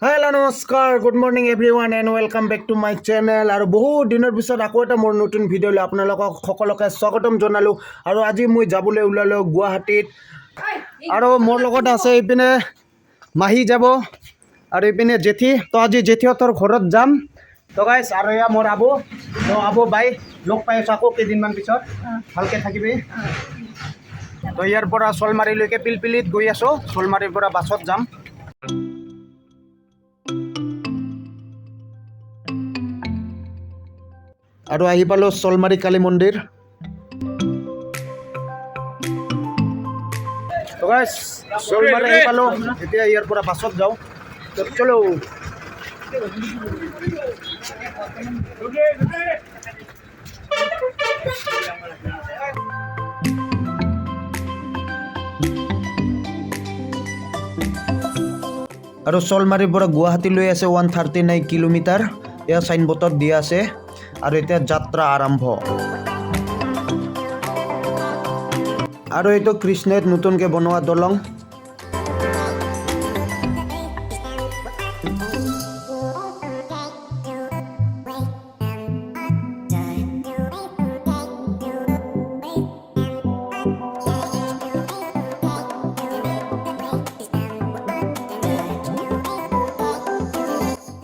Hello' নমস্কাৰ, good morning everyone and welcome back to my channel। আৰু বহুত দিনৰ পিছত আকৌ এটা মোৰ নতুন ভিডিঅ'লৈ আপোনালোকক সকলোকে স্বাগতম জনালোঁ। আৰু আজি মই যাবলৈ ওলালোঁ গুৱাহাটীত আৰু মোৰ লগত আছে এইপিনে মাহী যাব আৰু এইপিনে জেঠী। তো আজি জেঠীহঁতৰ ঘৰত যাম। তো গাইছ, আৰু এয়া মোৰ আবু। তো আবু, বাই, লগ পাই আছোঁ আকৌ কেইদিনমান পিছত। ভালকৈ থাকিবি। তো ইয়াৰ পৰা শ'লমাৰীলৈকে পিলপিলিত গৈ আছোঁ। শ'লমাৰীৰ পৰা বাছত যাম। আৰু আহি পালোঁ শ'লমাৰী কালী মন্দিৰ। তো গাইছ, শ'লমাৰী আহি পালোঁ। এতিয়া ইয়াৰ পৰা বাছত যাওঁ। তো চলো। আৰু শ'লমাৰীৰ পৰা গুৱাহাটীলৈ আছে 139 কিলোমিটাৰ। এয়া চাইনবোৰ্ডত দিয়া আছে। আৰু এতিয়া যাত্ৰা আৰম্ভ। আৰু এইটো কৃষ্ণাইত নতুনকৈ বনোৱা দলং।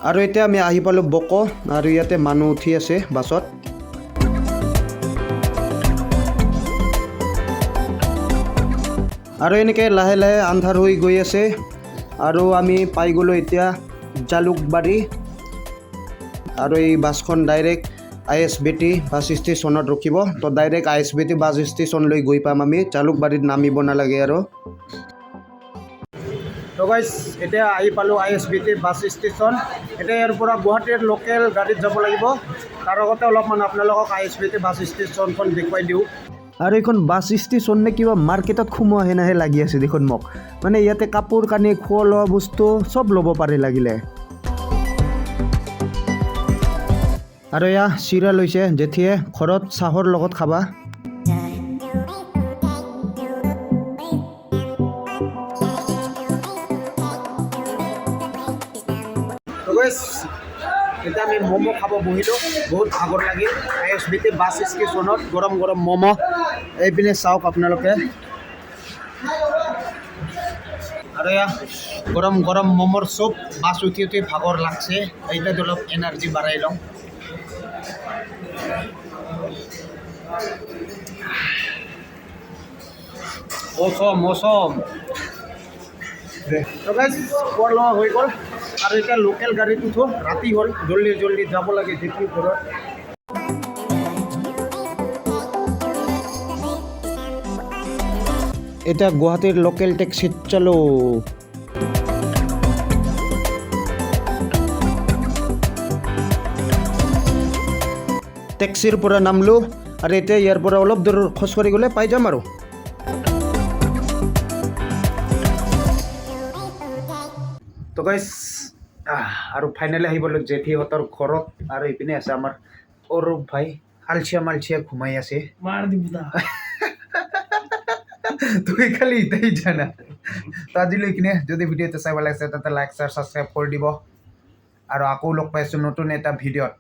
আৰু এতিয়া আমি আহি পালোঁ বক। আৰু ইয়াতে মানুহ উঠি আছে বাছত। আৰু এনেকৈ লাহে লাহে আন্ধাৰ হৈ গৈ আছে আৰু আমি পাই গ'লোঁ এতিয়া জালুকবাৰী। আৰু এই বাছখন ডাইৰেক্ট আইএছবিটি বাছ ষ্টেচনত ৰখিব। তো ডাইৰেক্ট আইএছবিটি বাছ ষ্টেচনলৈ গৈ পাম আমি, জালুকবাৰীত নামিব নালাগে আৰু। তো গাইছ, এতিয়া আহি পালোঁ আইএছবিটি বাছ ষ্টেচন। এতিয়া ইয়াৰ পৰা গুৱাহাটীৰ লোকেল গাড়ীত যাব লাগিব। তাৰ আগতে অলপমান আপোনালোকক আইএছবিটি বাছ ষ্টেচনখন দেখুৱাই দিওঁ। আৰু এইখন বাছ ষ্টেচন নে কিবা মাৰ্কেটত সোমোৱা হেনাহে লাগি আছে দেখোন মোক। মানে ইয়াতে কাপোৰ কানি, খোৱা লোৱা বস্তু চব ল'ব পাৰে লাগিলে। আৰু এয়া চিৰা লৈছে জেঠীয়ে, ঘৰত চাহৰ লগত খাবা। তো গাইছ, এতিয়া আমি ম'ম' খাব বহিলোঁ। বহুত ভাগৰ লাগিল। আইএছবিটি বাছ ষ্টেচনত গৰম গৰম ম'ম'। এইপিনে চাওক আপোনালোকে। আৰু এয়া গৰম গৰম ম'মৰ চুপ। বাছ উঠি উঠি ভাগৰ লাগছে, এতিয়া অলপ এনাৰ্জি বাঢ়াই লওঁ। অ'চম অ'চম। তো গাইছ, খোৱা লোৱা হৈ গ'ল আৰু এতিয়া লোকেল গাড়ীত উঠো। ৰাতি হ'ল, জল্দি জল্দি যাব লাগে জেঠীৰ ঘৰত। এতিয়া গুৱাহাটীৰ লোকেল টেক্সিত চলো। টেক্সিৰ পৰা নামলো আৰু এতিয়া ইয়াৰ পৰা অলপ দূৰ খোজকাঢ়ি গ'লে পাই যাম আৰু। তো গাইছ, আৰু ফাইনেলি আহি পালোঁ জেঠীহঁতৰ ঘৰত। আৰু ইপিনে আছে আমাৰ অৰূপ ভাই, আলচিয়া মালচিয়া ঘুমাই আছে। মাৰ দিব দা। তুই খালি এটাই জানা। তো আজিলৈ এইখিনিয়ে। যদি ভিডিঅ'টো চাই ভাল লাগিছে, তাতে লাইক, শ্বেয়াৰ, ছাবস্ক্ৰাইব কৰি দিব। আৰু আকৌ লগ পাইছোঁ নতুন এটা ভিডিঅ'ত।